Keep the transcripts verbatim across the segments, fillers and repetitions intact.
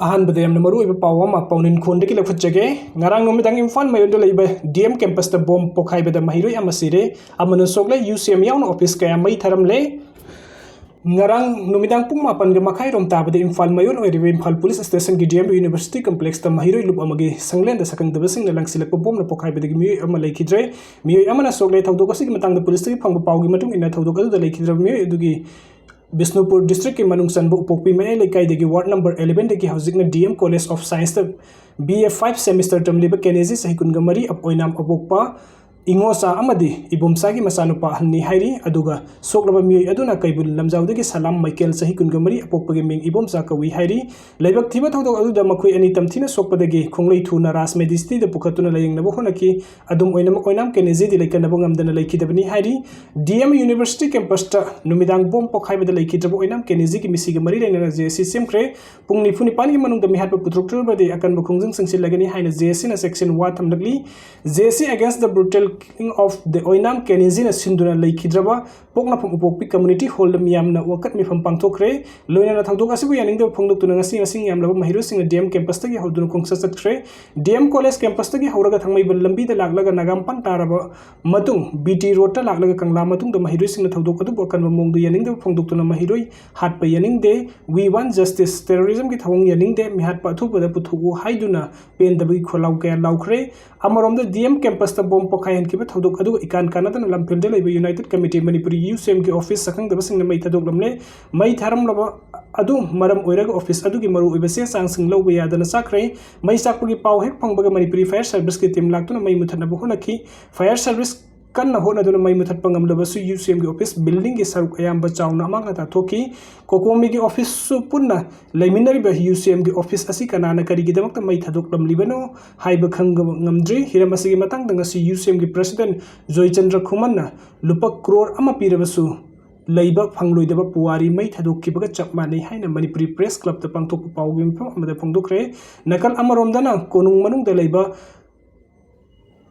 ꯑꯍꯥꯟꯕꯗ ꯌꯥꯝꯅ ꯃꯔꯨꯑꯣꯏꯕ ꯄꯥꯎ ꯑꯃ ꯄꯥꯎꯅꯤꯟꯈꯣꯟꯗꯒꯤ ꯂꯧꯈꯠꯆꯒꯦ꯫ ꯉꯔꯥꯡ ꯅꯨꯃꯤꯗꯥꯡ ꯏꯝꯐꯥꯜ ꯃꯌꯣꯟꯗ ꯂꯩꯕ ꯗꯤ ꯑꯦꯝ ꯀꯦꯝꯄꯁꯇ ꯕꯣꯝ ꯄꯣꯈꯥꯏꯕꯗ ꯃꯍꯩꯔꯣꯏ ꯑꯃ ꯁꯤꯔꯦ, ꯑꯃꯅ ꯁꯣꯛꯂꯦ꯫ ꯌꯨ ꯁꯤ ꯑꯦꯝ ꯌꯥꯎꯅ ꯑꯣꯐꯤꯁ ꯀꯌꯥ ꯃꯩ ꯊꯥꯔꯝꯂꯦ꯫ ꯉꯔꯥꯡ ꯅꯨꯃꯤꯗꯥꯡ ꯄꯨꯡ ꯃꯥꯄꯟꯒ ꯃꯈꯥꯏꯔꯣꯝ ꯇꯥꯕꯗ ꯏꯝꯐꯥꯜ ꯃꯌꯣꯟ ꯑꯣꯏꯔꯤꯕ ꯏꯝꯐꯥꯜ ꯄꯨꯂꯤꯁ ꯁ꯭ꯇꯦꯁꯟꯒꯤ ꯗꯤ ꯑꯦꯝ ꯌꯨꯅꯤꯚꯔꯁꯤꯇꯤ ꯀꯝꯄ꯭ꯂꯦꯛꯁꯇ ꯃꯍꯩꯔꯣꯏ ꯂꯨꯞ ꯑꯃꯒꯤ ꯁꯪꯂꯦꯟꯗ ꯁꯛꯈꯪꯗꯕꯁꯤꯡꯅ ꯂꯪꯁꯤꯜꯂꯛꯄ ꯕꯣꯝꯅ ꯄꯣꯈꯥꯏꯕꯗꯒꯤ ꯃꯤꯑꯣꯏ ꯑꯃ ꯂꯩꯈꯤꯗ꯭ꯔꯦ, ꯃꯤꯑꯣꯏ ꯑꯃꯅ ꯁꯣꯛꯂꯦ꯫ ꯊꯧꯗꯣꯛ ꯑꯁꯤꯒꯤ ꯃꯇꯥꯡꯗ ꯄꯨꯂꯤꯁꯇꯒꯤ ꯐꯪꯕ ꯄꯥꯎꯒꯤ ꯃꯇꯨꯡ ꯏꯟꯅ, ꯊꯧꯗꯣꯛ ꯑꯗꯨꯗ ꯂꯩꯈꯤꯗ꯭ꯔꯕ ꯃꯤꯑꯣꯏ ꯑꯗꯨꯒꯤ ꯕꯤꯁꯅꯨꯄꯨꯔ ꯗꯤꯁꯇ꯭ꯔꯤꯛꯀꯤ ꯃꯅꯨꯡ ꯆꯟꯕ ꯎꯄꯣꯛꯄꯤ ꯃꯌꯥꯏ ꯂꯩꯀꯥꯏꯗꯒꯤ ꯋꯥꯔꯗ ꯅꯝꯕꯔ ꯑꯦꯂꯦꯚꯦꯟꯗꯒꯤ ꯍꯧꯖꯤꯛꯅ ꯗꯤ ꯑꯦꯝ ꯀꯣꯂꯦꯖ ꯑꯣꯐ ꯁꯥꯏꯟꯁꯇ ꯕꯤ ꯑꯦ ꯐꯥꯏꯚ ꯁꯦꯃꯤꯁꯇꯔ ꯇꯝꯂꯤꯕ ꯀꯦꯅꯦꯖꯤ ꯆꯍꯤ ꯀꯨꯟꯒ ꯃꯔꯤ, ꯑꯣꯏꯅꯥꯝ ꯑꯄꯣꯛꯄ ꯏꯉꯣꯆꯥ ꯑꯃꯗꯤ ꯏꯕꯣꯝꯆꯥꯒꯤ ꯃꯆꯥꯅꯨꯄꯥ ꯑꯍꯟꯅꯤ ꯍꯥꯏꯔꯤ꯫ ꯑꯗꯨꯒ ꯁꯣꯛꯂꯕ ꯃꯤꯑꯣꯏ ꯑꯗꯨꯅ ꯀꯩꯕꯨꯜ ꯂꯝꯖꯥꯎꯗꯒꯤ ꯁꯂꯥꯝ ꯃꯥꯏꯀꯦꯜ, ꯆꯍꯤ ꯀꯨꯟꯒ ꯃꯔꯤ, ꯑꯄꯣꯛꯄꯒꯤ ꯃꯤꯡ ꯏꯕꯣꯝꯆꯥ ꯀꯧꯏ ꯍꯥꯏꯔꯤ꯫ ꯂꯥꯏꯕꯛ ꯊꯤꯕ ꯊꯧꯗꯣꯛ ꯑꯗꯨꯗ ꯃꯈꯣꯏ ꯑꯅꯤ ꯇꯝꯊꯤꯅ ꯁꯣꯛꯄꯗꯒꯤ ꯈꯣꯡꯂꯩ ꯊꯨꯅ ꯔꯥꯖ ꯃꯦꯗꯤꯁꯤꯇꯤꯗ ꯄꯨꯈꯠꯇꯨꯅ ꯂꯥꯌꯦꯡꯅꯕ ꯍꯣꯠꯅꯈꯤ꯫ ꯑꯗꯨꯝ ꯑꯣꯏꯅꯃꯛ, ꯑꯣꯏꯅꯥꯝ ꯀꯦꯅꯦꯖꯤꯗꯤ ꯂꯩꯀꯟꯅꯕ ꯉꯝꯗꯅ ꯂꯩꯈꯤꯗꯕꯅꯤ ꯍꯥꯏꯔꯤ꯫ ꯗꯤ ꯑꯦꯝ ꯌꯨꯅꯤꯚꯔꯁꯤꯇꯤ ꯀꯦꯝꯄꯁꯇ ꯅꯨꯃꯤꯗꯥꯡ ꯕꯣꯝ ꯄꯣꯈꯥꯏꯕꯗ ꯂꯩꯈꯤꯗ꯭ꯔꯕ ꯑꯣꯏꯅꯥꯝ ꯀꯦꯅꯦꯖꯤꯒꯤ ꯃꯤꯁꯤꯒ ꯃꯔꯤ ꯂꯩꯅꯅ ꯖꯦ ꯑꯦꯁ ꯁꯤ ꯁꯦꯝꯈ꯭ꯔꯦ꯫ ꯄꯨꯡ ꯅꯤꯐꯨ ꯅꯤꯄꯥꯟꯒꯤ ꯃꯅꯨꯡꯗ ꯃꯤꯍꯥꯠꯄ ꯄꯨꯊꯣꯛꯇ꯭ꯔꯕꯗꯤ ꯑꯀꯟꯕ ꯈꯣꯡꯖꯪ ꯆꯪꯁꯤꯜꯂꯒꯅꯤ ꯍꯥꯏꯅ ꯖꯦ ꯑꯦꯁ ꯁꯤꯅ ꯆꯦꯛꯁꯤꯟ ꯋꯥ ꯊꯝꯂꯛꯂꯤ꯫ J S C against the brutal killing of the ꯑꯣꯏꯅꯥꯝ ꯀꯦꯅꯦꯖꯤꯅ ꯁꯤꯟꯗꯨꯅ ꯂꯩꯈꯤꯗ꯭ꯔꯕ ꯄꯣꯛꯅꯐꯝ ꯎꯄꯣꯛꯄꯤ ꯀꯝꯃ꯭ꯌꯨꯅꯤꯇꯤ ꯍꯣꯜꯗ ꯃꯤꯌꯥꯝꯅ ꯋꯥꯀꯠ ꯃꯤꯐꯝ ꯄꯥꯡꯊꯣꯛꯈ꯭ꯔꯦ꯫ ꯂꯣꯏꯅꯅ ꯊꯧꯗꯣꯛ ꯑꯁꯤꯕꯨ ꯌꯥꯅꯤꯡꯗꯕ ꯐꯣꯡꯗꯣꯛꯇꯨꯅ ꯉꯁꯤ ꯃꯁꯤꯡ ꯌꯥꯝꯂꯕ ꯃꯍꯩꯔꯣꯏꯁꯤꯡꯅ ꯗꯤ ꯑꯦꯝ ꯀꯦꯝꯄꯁꯇꯒꯤ ꯍꯧꯗꯨꯅ ꯈꯣꯡꯆꯠ ꯆꯠꯈ꯭ꯔꯦ꯫ ꯗꯤ ꯑꯦꯝ ꯀꯣꯂꯦꯖ ꯀꯦꯝꯄꯁꯇꯒꯤ ꯍꯧꯔꯒ ꯊꯥꯡꯃꯩꯕꯟ ꯂꯝꯕꯤꯗ ꯂꯥꯛꯂꯒ ꯅꯥꯒꯥꯝꯄꯥꯟ ꯇꯥꯔꯕ ꯃꯇꯨꯡ ꯕꯤ ꯇꯤ ꯔꯣꯗꯇ ꯂꯥꯛꯂꯒ ꯀꯪꯂꯥ ꯃꯇꯨꯡꯗ ꯃꯍꯩꯔꯣꯏꯁꯤꯡꯅ ꯊꯧꯗꯣꯛ ꯑꯗꯨꯕꯨ ꯑꯀꯟꯕ ꯃꯑꯣꯡꯗ ꯌꯥꯅꯤꯡꯗꯕ ꯐꯣꯡꯗꯣꯛꯇꯨꯅ ꯃꯍꯩꯔꯣꯏ ꯍꯥꯠꯄ ꯌꯥꯅꯤꯡꯗꯦ, We want justice, terrorismꯒꯤ ꯊꯧꯑꯣꯡ ꯌꯥꯅꯤꯡꯗꯦ, ꯃꯤꯍꯥꯠꯄ ꯑꯊꯨꯕꯗ ꯄꯨꯊꯣꯛꯎ ꯍꯥꯏꯗꯨꯅ ꯄꯦꯟꯗꯕꯒꯤ ꯈꯣꯜꯂꯥꯎ ꯀꯌꯥ ꯂꯥꯎꯈ꯭ꯔꯦ꯫ ꯑꯃꯔꯣꯝꯗ ꯗꯤ ꯑꯦꯝ ꯀꯦꯝꯄꯁꯇ ꯕꯣꯝ ꯄꯣꯈꯥꯏꯍꯟꯈꯤꯕ ꯊꯧꯗꯣꯛ ꯑꯗꯨꯒ ꯏꯀꯥꯟ ꯀꯥꯟꯅꯗꯅ ꯂꯝꯐꯦꯜꯗ ꯂꯩꯕ ꯌꯨꯅꯥꯏꯇꯦꯗ ꯀꯃꯤꯇꯤ ꯃꯅꯤꯄꯨꯔꯤ ꯌꯨ ꯁꯤ ꯑꯦꯝꯒꯤ ꯑꯣꯐꯤꯁ ꯁꯛꯈꯪꯗꯕꯁꯤꯡꯅ ꯃꯩ ꯊꯥꯗꯣꯛꯂꯝꯂꯦ꯫ ꯃꯩ ꯊꯥꯔꯝꯂꯕ ꯑꯗꯨ ꯃꯔꯝ ꯑꯣꯏꯔꯒ ꯑꯣꯐꯤꯁ ꯑꯗꯨꯒꯤ ꯃꯔꯨꯑꯣꯏꯕ ꯆꯦ ꯆꯥꯡꯁꯤꯡ ꯂꯧꯕ ꯌꯥꯗꯅ ꯆꯥꯈ꯭ꯔꯦ꯫ ꯃꯩ ꯆꯥꯛꯄꯒꯤ ꯄꯥꯎ ꯍꯦꯛ ꯐꯪꯕꯒ ꯃꯅꯤꯄꯨꯔꯤ ꯐꯥꯌꯔ ꯁꯔꯚꯤꯁꯀꯤ ꯇꯤꯝ ꯂꯥꯛꯇꯨꯅ ꯃꯩ ꯃꯨꯊꯠꯅꯕ ꯍꯣꯠꯅꯈꯤ꯫ ꯐꯥꯌꯔ ꯁꯔꯚꯤꯁ ꯀꯟꯅ ꯍꯣꯠꯅꯗꯨꯅ ꯃꯩ ꯃꯨꯊꯠꯄ ꯉꯝꯂꯕꯁꯨ ꯌꯨ ꯁꯤ ꯑꯦꯝꯒꯤ ꯑꯣꯐꯤꯁ ꯕꯤꯜꯗꯤꯡꯒꯤ ꯁꯔꯨꯛ ꯑꯌꯥꯝꯕ ꯆꯥꯎꯅ ꯑꯃꯥꯡ ꯑꯇꯥ ꯊꯣꯛꯈꯤ꯫ ꯀꯣꯀꯣꯃꯤꯒꯤ ꯑꯣꯐꯤꯁꯁꯨ ꯄꯨꯟꯅ ꯂꯩꯃꯤꯟꯅꯔꯤꯕ ꯌꯨ ꯁꯤ ꯑꯦꯝꯒꯤ ꯑꯣꯐꯤꯁ ꯑꯁꯤ ꯀꯅꯥꯅ ꯀꯔꯤꯒꯤꯗꯃꯛꯇ ꯃꯩ ꯊꯥꯗꯣꯛꯂꯝꯂꯤꯕꯅꯣ ꯍꯥꯏꯕ ꯈꯪꯕ ꯉꯝꯗ꯭ꯔꯤ꯫ ꯍꯤꯔꯝ ꯑꯁꯤꯒꯤ ꯃꯇꯥꯡꯗ ꯉꯁꯤ ꯌꯨ ꯁꯤ ꯑꯦꯝꯒꯤ ꯄ꯭ꯔꯁꯤꯗꯦꯟ ꯖꯣꯏꯆꯟꯗ꯭ꯔ ꯈꯨꯃꯟꯅ ꯂꯨꯄꯥ ꯀ꯭ꯔꯣꯔ ꯑꯃ ꯄꯤꯔꯕꯁꯨ ꯂꯩꯕ ꯐꯪꯂꯣꯏꯗꯕ ꯄꯨꯋꯥꯔꯤ ꯃꯩ ꯊꯥꯗꯣꯛꯈꯤꯕꯒ ꯆꯞ ꯃꯥꯟꯅꯩ ꯍꯥꯏꯅ ꯃꯅꯤꯄꯨꯔꯤ ꯄ꯭ꯔꯦꯁ ꯀ꯭ꯂꯕꯇ ꯄꯥꯡꯊꯣꯛꯄ ꯄꯥꯎꯒꯤ ꯃꯤꯐꯝ ꯑꯃꯗ ꯐꯣꯡꯗꯣꯛꯈ꯭ꯔꯦ꯫ ꯅꯥꯀꯜ ꯑꯃꯔꯣꯝꯗꯅ ꯀꯣꯅꯨꯡ ꯃꯅꯨꯡꯗ ꯂꯩꯕ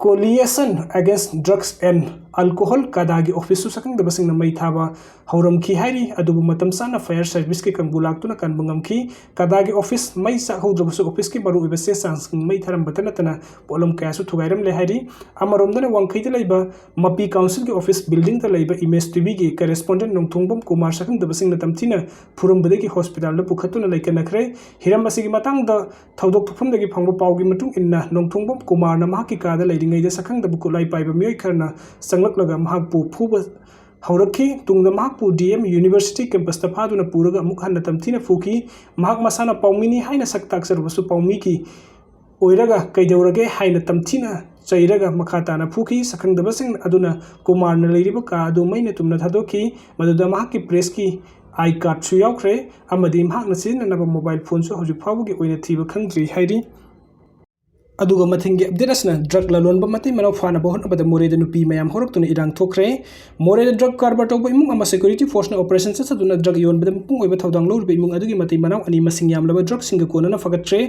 Coalition Against Drugs and alcohol ꯀꯥꯗꯥꯒꯤ ꯑꯣꯐꯤꯁꯁꯨ ꯁꯛꯈꯪꯗꯕꯁꯤꯡꯅ ꯃꯩ ꯊꯥꯕ ꯍꯧꯔꯝꯈꯤ ꯍꯥꯏꯔꯤ꯫ ꯑꯗꯨꯕꯨ ꯃꯇꯝ ꯆꯥꯅ ꯐꯥꯌꯔ ꯁꯔꯚꯤꯁꯀꯤ ꯀꯥꯡꯕꯨ ꯂꯥꯛꯇꯨꯅ ꯀꯟꯕ ꯉꯝꯈꯤ꯫ ꯀꯥꯗꯥꯒꯤ ꯑꯣꯐꯤꯁ ꯃꯩ ꯆꯥꯛꯍꯧꯗ꯭ꯔꯕꯁꯨ ꯑꯣꯐꯤꯁꯀꯤ ꯃꯔꯨꯑꯣꯏꯕ ꯆꯦ ꯆꯥꯡꯁꯤꯡ ꯃꯩ ꯊꯥꯔꯝꯕꯇ ꯅꯠꯇꯅ ꯄꯣꯠꯂꯝ ꯀꯌꯥꯁꯨ ꯊꯨꯒꯥꯏꯔꯝꯂꯦ ꯍꯥꯏꯔꯤ꯫ ꯑꯃꯔꯣꯝꯗꯅ ꯋꯥꯡꯈꯩꯗ ꯂꯩꯕ ꯃꯄꯤ ꯀꯥꯎꯟꯁꯤꯜꯒꯤ ꯑꯣꯐꯤꯁ ꯕꯤꯜꯗꯤꯡꯗ ꯂꯩꯕ ꯏꯃꯦꯖ ꯇꯤꯚꯤꯒꯤ ꯀꯔꯦꯁꯄꯣꯟꯗꯦꯟ ꯅꯣꯡꯊꯣꯡꯕꯝ ꯀꯨꯃꯥꯔ ꯁꯛꯈꯪꯗꯕꯁꯤꯡꯅ ꯇꯝꯊꯤꯅ ꯐꯨꯔꯝꯕꯗꯒꯤ ꯍꯣꯁꯄꯤꯇꯥꯜꯗ ꯄꯨꯈꯠꯇꯨꯅ ꯂꯩꯀꯠꯅꯈ꯭ꯔꯦ꯫ ꯍꯤꯔꯝ ꯑꯁꯤꯒꯤ ꯃꯇꯥꯡꯗ ꯊꯧꯗꯣꯛ ꯊꯣꯛꯐꯝꯗꯒꯤ ꯐꯪꯕ ꯄꯥꯎꯒꯤ ꯃꯇꯨꯡ ꯏꯟꯅ, ꯅꯣꯡꯊꯣꯡꯕꯝ ꯀꯨꯃꯥꯔꯅ ꯃꯍꯥꯛꯀꯤ ꯀꯥꯗ ꯂꯩꯔꯤꯉꯩꯗ ꯁꯛꯈꯪꯗꯕ ꯈꯨꯠꯂꯥꯏ ꯄꯥꯏꯕ ꯃꯤꯑꯣꯏ ꯈꯔꯅ ꯆꯪꯂꯛꯂꯒ ꯃꯍꯥꯛꯄꯨ ꯐꯨꯕ ꯍꯧꯔꯛꯈꯤ꯫ ꯇꯨꯡꯗ ꯃꯍꯥꯛꯄꯨ ꯗꯤ ꯑꯦꯝ ꯌꯨꯅꯤꯚꯔꯁꯤꯇꯤ ꯀꯦꯝꯄꯁꯇ ꯐꯥꯗꯨꯅ ꯄꯨꯔꯒ ꯑꯃꯨꯛ ꯍꯟꯅ ꯇꯝꯊꯤꯅ ꯐꯨꯈꯤ꯫ ꯃꯍꯥꯛ ꯃꯁꯥꯅ ꯄꯥꯎꯃꯤꯅꯤ ꯍꯥꯏꯅ ꯁꯛ ꯇꯥꯛꯆꯔꯕꯁꯨ ꯄꯥꯎꯃꯤꯒꯤ ꯑꯣꯏꯔꯒ ꯀꯩꯗꯧꯔꯒꯦ ꯍꯥꯏꯅ ꯇꯝꯊꯤꯅ ꯆꯩꯔꯒ ꯃꯈꯥ ꯇꯥꯅ ꯐꯨꯈꯤ꯫ ꯁꯛꯈꯪꯗꯕꯁꯤꯡ ꯑꯗꯨꯅ ꯀꯨꯃꯥꯔꯅ ꯂꯩꯔꯤꯕ ꯀꯥ ꯑꯗꯨ ꯃꯩꯅ ꯇꯨꯝꯅ ꯊꯥꯗꯣꯛꯈꯤ꯫ ꯃꯗꯨꯗ ꯃꯍꯥꯛꯀꯤ ꯄ꯭ꯔꯦꯁꯀꯤ ꯑꯥꯏ ꯀꯥꯔꯗꯁꯨ ꯌꯥꯎꯈ꯭ꯔꯦ ꯑꯃꯗꯤ ꯃꯍꯥꯛꯅ ꯁꯤꯖꯤꯟꯅꯅꯕ ꯃꯣꯕꯥꯏꯜ ꯐꯣꯟꯁꯨ ꯍꯧꯖꯤꯛ ꯐꯥꯎꯕꯒꯤ ꯑꯣꯏꯅ ꯊꯤꯕ ꯈꯪꯗ꯭ꯔꯤ ꯍꯥꯏꯔꯤ꯫ ꯑꯗꯨꯒ ꯃꯊꯪꯒꯤ ꯑꯞꯗꯦꯠ ꯑꯁꯤꯅ ꯗ꯭ꯔꯒ ꯂꯂꯣꯟꯕ ꯃꯇꯩ ꯃꯅꯥꯎ ꯐꯥꯅꯕ ꯍꯣꯠꯅꯕꯗ ꯃꯣꯔꯦꯗ ꯅꯨꯄꯤ ꯃꯌꯥꯝ ꯍꯧꯔꯛꯇꯨꯅ ꯏꯔꯥꯡ ꯊꯣꯛꯈ꯭ꯔꯦ꯫ ꯃꯣꯔꯦꯗ ꯗ꯭ꯔꯒ ꯀꯔꯕꯥꯔ ꯇꯧꯕ ꯏꯃꯨꯡ ꯑꯃ ꯁꯦꯀ꯭ꯌꯨꯔꯤꯇꯤ ꯐꯣꯔꯁꯅ ꯑꯣꯄꯔꯦꯁꯟ ꯆꯠꯊꯗꯨꯅ ꯗ꯭ꯔꯒ ꯌꯣꯟꯕꯗ ꯃꯄꯨꯡ ꯑꯣꯏꯕ ꯊꯧꯗꯥꯡ ꯂꯧꯔꯤꯕ ꯏꯃꯨꯡ ꯑꯗꯨꯒꯤ ꯃꯇꯩ ꯃꯅꯥꯎ ꯑꯅꯤ ꯃꯁꯤꯡ ꯌꯥꯝꯂꯕ ꯗ꯭ꯔꯒꯁꯤꯡꯒ ꯀꯣꯟꯅꯅ ꯐꯒꯠꯈ꯭ꯔꯦ꯫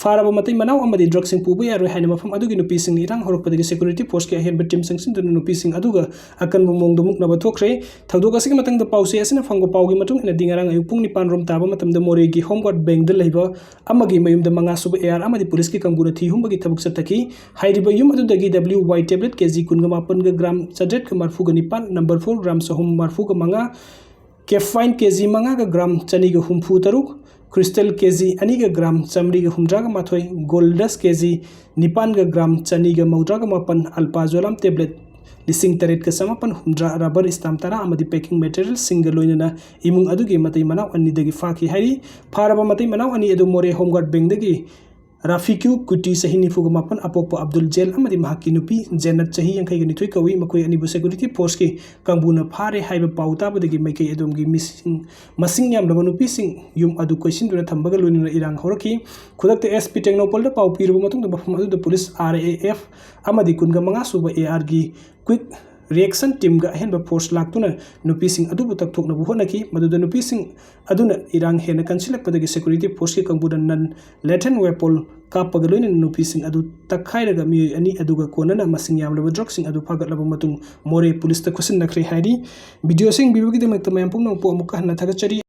ꯐꯥꯔꯕ ꯃꯇꯩ ꯃꯅꯥꯎ ꯑꯃꯗꯤ ꯗ꯭ꯔꯒꯁꯤꯡ ꯄꯨꯕ ꯌꯥꯔꯣꯏ ꯍꯥꯏꯅ ꯃꯐꯝ ꯑꯗꯨꯒꯤ ꯅꯨꯄꯤꯁꯤꯡꯅ ꯏꯔꯥꯡ ꯍꯧꯔꯛꯄꯗꯒꯤ ꯁꯦꯀ꯭ꯌꯨꯔꯤꯇꯤ ꯐꯣꯔꯁꯀꯤ ꯑꯍꯦꯟꯕ ꯇꯤꯝ ꯆꯪꯁꯤꯟꯗꯨꯅ ꯅꯨꯄꯤꯁꯤꯡ ꯑꯗꯨꯒ ꯑꯀꯟꯕ ꯃꯑꯣꯡꯗ ꯃꯨꯛꯅꯕ ꯊꯣꯛꯈ꯭ꯔꯦ꯫ ꯊꯧꯗꯣꯛ ꯑꯁꯤꯒꯤ ꯃꯇꯥꯡꯗ ꯄꯥꯎꯆꯦ ꯑꯁꯤꯅ ꯐꯪꯕ ꯄꯥꯎꯒꯤ ꯃꯇꯨꯡ ꯏꯟꯅꯗꯤ, ꯉꯔꯥꯡ ꯑꯌꯨꯛ ꯄꯨꯡ ꯅꯤꯄꯥꯟ ꯔꯣꯝ ꯇꯥꯕ ꯃꯇꯝꯗ ꯃꯣꯔꯦꯒꯤ ꯍꯣꯝ ꯒꯥꯔꯗ ꯕꯦꯡꯗ ꯂꯩꯕ ꯑꯃꯒꯤ ꯃꯌꯨꯝꯗ ꯃꯉꯥꯁꯨꯕ ꯑꯦ ꯑꯥꯔ ꯑꯃꯗꯤ ꯄꯨꯂꯤꯁꯀꯤ ꯀꯥꯡꯕꯨꯅ ꯊꯤ ꯍꯨꯝꯕꯒꯤ ꯊꯕꯛ ꯆꯠꯊꯈꯤ꯫ ꯍꯥꯏꯔꯤꯕ ꯌꯨꯝ ꯑꯗꯨꯗꯒꯤ ꯗꯕ꯭ꯂꯤꯎ ꯋꯥꯏ ꯇꯦꯕ꯭ꯂꯦꯠ ꯀꯦ ꯖꯤ ꯀꯨꯟꯒ ꯃꯥꯄꯟꯒ ꯒ꯭ꯔꯥꯝ ꯆꯥꯇ꯭ꯔꯦꯠꯀ ꯃꯔꯐꯨꯒ ꯅꯤꯄꯥꯟ, ꯅꯝꯕꯔ ꯐꯣꯔ ꯒ꯭ꯔꯥꯝ ꯆꯍꯨꯝ ꯃꯔꯐꯨꯒ ꯃꯉꯥ, ꯀꯦꯐꯥꯏꯟ ꯀꯦ ꯖꯤ ꯃꯉꯥꯒ ꯒ꯭ꯔꯥꯝ ꯆꯅꯤꯒ ꯍꯨꯝꯐꯨ ꯇꯔꯨꯛ, ꯀ꯭ꯔꯤꯁꯇꯦꯜ ꯀꯦ ꯖꯤ ꯑꯅꯤꯒ ꯒ꯭ꯔꯥꯝ ꯆꯥꯃꯔꯤꯒ ꯍꯨꯝꯗ꯭ꯔꯥꯒ ꯃꯥꯊꯣꯏ, ꯒꯣꯜ ꯗꯁ ꯀꯦ ꯖꯤ ꯅꯤꯄꯥꯟꯒ ꯒ꯭ꯔꯥꯝ ꯆꯅꯤꯒ ꯃꯧꯗ꯭ꯔꯥꯒ ꯃꯥꯄꯟ, ꯑꯜꯄꯥꯖꯣꯂꯥꯝ ꯇꯦꯕ꯭ꯂꯦꯠ ꯂꯤꯁꯤꯡ ꯇꯔꯦꯠꯀ ꯆꯃꯥꯄꯟ ꯍꯨꯝꯗ꯭ꯔꯥ, ꯔꯕꯔ ꯁ꯭ꯇꯥꯝ ꯇꯔꯥ ꯑꯃꯗꯤ ꯄꯦꯀꯤꯡ ꯃꯦꯇꯔꯤꯌꯦꯜꯁꯤꯡꯒ ꯂꯣꯏꯅꯅ ꯏꯃꯨꯡ ꯑꯗꯨꯒꯤ ꯃꯇꯩ ꯃꯅꯥꯎ ꯑꯅꯤꯗꯒꯤ ꯐꯥꯈꯤ ꯍꯥꯏꯔꯤ꯫ ꯐꯥꯔꯕ ꯃꯇꯩ ꯃꯅꯥꯎ ꯑꯅꯤ ꯑꯗꯨ ꯃꯣꯔꯦ ꯍꯣꯝ ꯒꯥꯔꯗ ꯕꯦꯡꯗꯒꯤ ꯔꯥꯐꯤꯀ꯭ꯌꯨ ꯀꯨꯇꯤ, ꯆꯍꯤ ꯅꯤꯐꯨꯒ ꯃꯥꯄꯟ, ꯑꯄꯣꯛꯄ ꯑꯕꯗꯨꯜ ꯖꯦꯜ ꯑꯃꯗꯤ ꯃꯍꯥꯛꯀꯤ ꯅꯨꯄꯤ ꯖꯦꯅꯠ, ꯆꯍꯤ ꯌꯥꯡꯈꯩꯒ ꯅꯤꯊꯣꯏ ꯀꯧꯏ꯫ ꯃꯈꯣꯏ ꯑꯅꯤꯕꯨ ꯁꯦꯀ꯭ꯌꯨꯔꯤꯇꯤ ꯐꯣꯔꯁꯀꯤ ꯀꯥꯡꯕꯨꯅ ꯐꯥꯔꯦ ꯍꯥꯏꯕ ꯄꯥꯎ ꯇꯥꯕꯗꯒꯤ ꯃꯥꯏꯀꯩ ꯑꯗꯣꯝꯒꯤ ꯃꯤꯁꯤꯡ, ꯃꯁꯤꯡ ꯌꯥꯝꯂꯕ ꯅꯨꯄꯤꯁꯤꯡ ꯌꯨꯝ ꯑꯗꯨ ꯀꯣꯏꯁꯤꯟꯗꯨꯅ ꯊꯝꯕꯒ ꯂꯣꯏꯅꯅ ꯏꯔꯥꯡ ꯍꯧꯔꯛꯈꯤ꯫ ꯈꯨꯗꯛꯇ ꯑꯦꯁ ꯄꯤ ꯇꯦꯡꯅꯧꯄꯜꯗ ꯄꯥꯎ ꯄꯤꯔꯕ ꯃꯇꯨꯡꯗ ꯃꯐꯝ ꯑꯗꯨꯗ ꯄꯨꯂꯤꯁ, ꯑꯥꯔ ꯑꯦ ꯑꯦꯐ ꯑꯃꯗꯤ ꯀꯨꯟꯒ ꯃꯉꯥ ꯁꯨꯕ ꯑꯦ ꯑꯥꯔꯒꯤ ꯀ꯭ꯋꯤꯛ ꯔꯤꯑꯦꯛꯁꯟ ꯇꯤꯝꯒ ꯑꯍꯦꯟꯕ ꯐꯣꯔꯁ ꯂꯥꯛꯇꯨꯅ ꯅꯨꯄꯤꯁꯤꯡ ꯑꯗꯨꯕꯨ ꯇꯛꯊꯣꯛꯅꯕ ꯍꯣꯠꯅꯈꯤ꯫ ꯃꯗꯨꯗ ꯅꯨꯄꯤꯁꯤꯡ ꯑꯗꯨꯅ ꯏꯔꯥꯡ ꯍꯦꯟꯅ ꯀꯟꯁꯤꯜꯂꯛꯄꯗꯒꯤ ꯁꯦꯀ꯭ꯌꯨꯔꯤꯇꯤ ꯐꯣꯔꯁꯀꯤ ꯀꯥꯡꯕꯨꯅ ꯅꯟ ꯂꯦꯊꯦꯜ ꯋꯦꯄꯟ ꯀꯥꯞꯄꯒ ꯂꯣꯏꯅꯅ ꯅꯨꯄꯤꯁꯤꯡ ꯑꯗꯨ ꯇꯛꯈꯥꯏꯔꯒ ꯃꯤꯑꯣꯏ ꯑꯅꯤ ꯑꯗꯨꯒ ꯀꯣꯟꯅꯅ ꯃꯁꯤꯡ ꯌꯥꯝꯂꯕ ꯗ꯭ꯔꯒꯁꯤꯡ ꯑꯗꯨ ꯐꯥꯒꯠꯂꯕ ꯃꯇꯨꯡ ꯃꯣꯔꯦ ꯄꯨꯂꯤꯁꯇ ꯈꯨꯠꯁꯤꯟꯅꯈ꯭ꯔꯦ ꯍꯥꯏꯔꯤ꯫ ꯚꯤꯗꯤꯑꯣꯁꯤꯡ ꯌꯦꯡꯕꯤꯕꯒꯤꯗꯃꯛꯇ ꯃꯌꯥꯝ ꯄꯨꯝꯅꯃꯛꯄꯨ ꯑꯃꯨꯛꯀ ꯍꯟꯅ ꯊꯥꯒꯠꯆꯔꯤ꯫